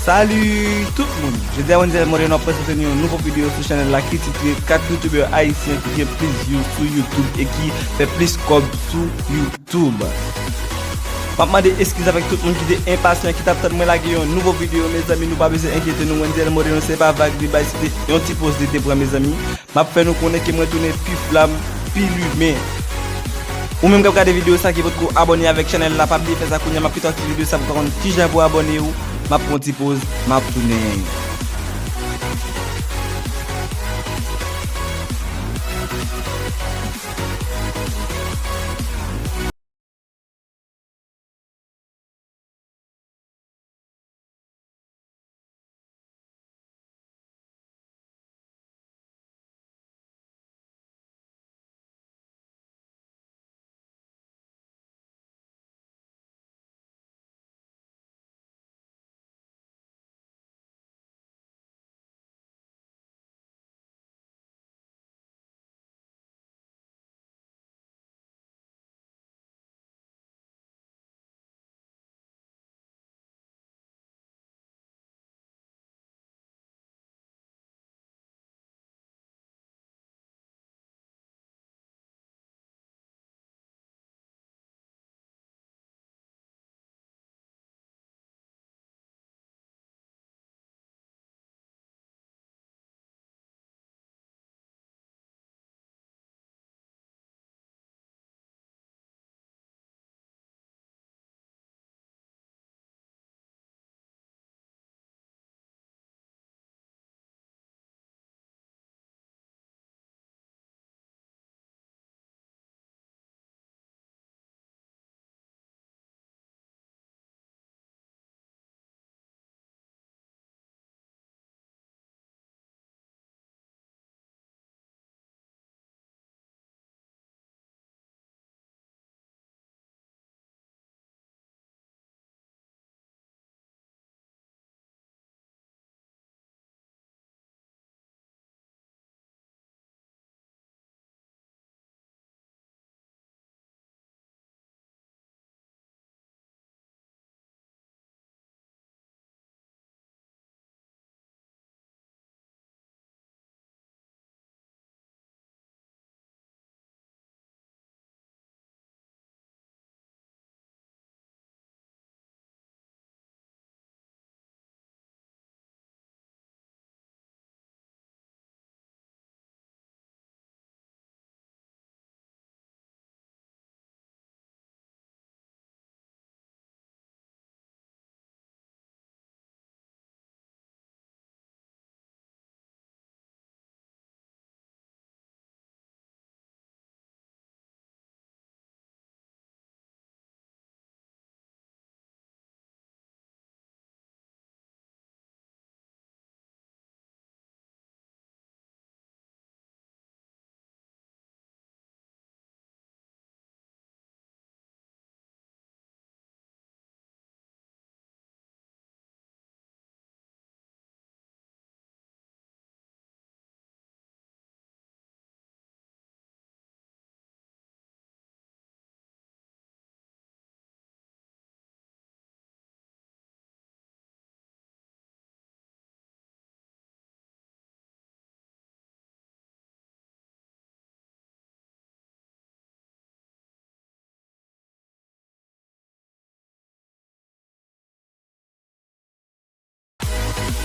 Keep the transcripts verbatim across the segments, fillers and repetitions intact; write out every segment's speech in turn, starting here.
Salut tout moun! Jodi a Wendy L Moreno ap prezante nou yon nouvo videyo sou chanèl la ki titre kat youtubè ayisyen ki gen plis view sou YouTube e ki fè plis kòb sou YouTube. M ap mande eskiz avèk tout moun ki te enpasyan, ki t ap tann mwen lage yon nouvo videyo, mezanmi, nou pa bezwen enkyete nou, Wendy L Moreno se pa vag li bay, se te yon ti poz li te pran, mezanmi. M ap fè nou konnen ke mwen tounen pi flam, pi limen. Ou menm k ap gade videyo sa ki potko abòne avèk chanèl la, pa bliye fè sa kounye a, m ap kite w ak ti videyo sa pou w ka konn kijan pou w abòne w. M ap pran ti poz, m ap tounen.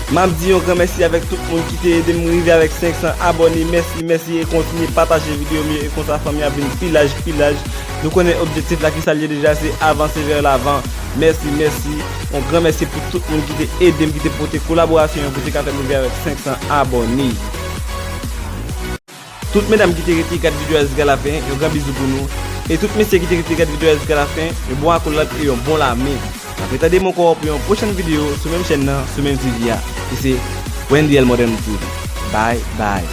M ap di yon gran mèsi avèk tout moun ki te ede m rive avèk senk san abòne. Mèsi, mèsi, e kontinye pataje videyo m yo, e konsa fanmi a vin pi laj, pi laj. Nou konnen objektif la ki sa l ye deja, se avanse vè lavan. Mèsi, mèsi. Yon gran mèsi pou tout moun ki te ede m, ki te pote kolaborasyon yo pou te ka fè m rive avèk senk san abòne. Tout medam ki te rete gad videyo a jiska lafen, yon gran bizou pou nou. E tout mesye ki te rete gad videyo a jiska lafen, yon bon akolad e yon bon lamen. N ap retande m ankò pou yon pwochèn videyo sou menm chèn nan, sou menm T V a, ki se Wendy L Modern T V. Bye, bye.